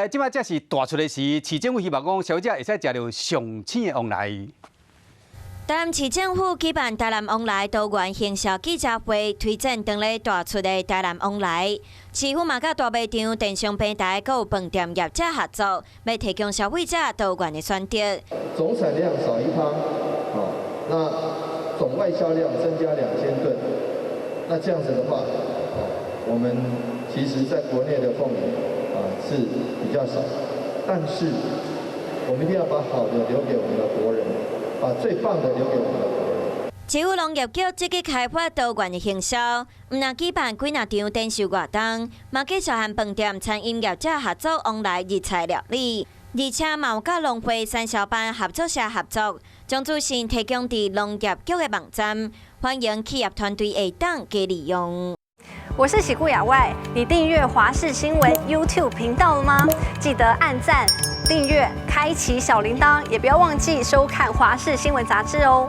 來，這擺才是大出的時，市政府希望講消費者會使食著上鮮的旺來。台南市政府舉辦台南旺來多元行銷記者會，推薦當咧大出的台南旺來。市府嘛佮大賣場、電商平台、閣有飯店業者合作，欲提供消費者多元的選擇。總產量少1趴，哦，那總外銷量增加2000噸，那這樣子的話，我們其實在國內的鳳梨啊是比較少，但是我們一定要把好的留給我們的國人。把最棒的留給我們的國人。市府農業局積極開發多元的行銷，毋但舉辦幾若場展售活動，嘛繼續和飯店、餐飲業者合作旺來日菜料理，而且嘛有佮農會產銷班合作社合作，將資訊提供佇農業局的網站，歡迎企業團隊會當加利用。我是喜顧亞外，你訂閱華視新聞 YouTube 頻道了嗎？記得按讚、訂閱、開啟小鈴鐺，也不要忘記收看華視新聞雜誌哦。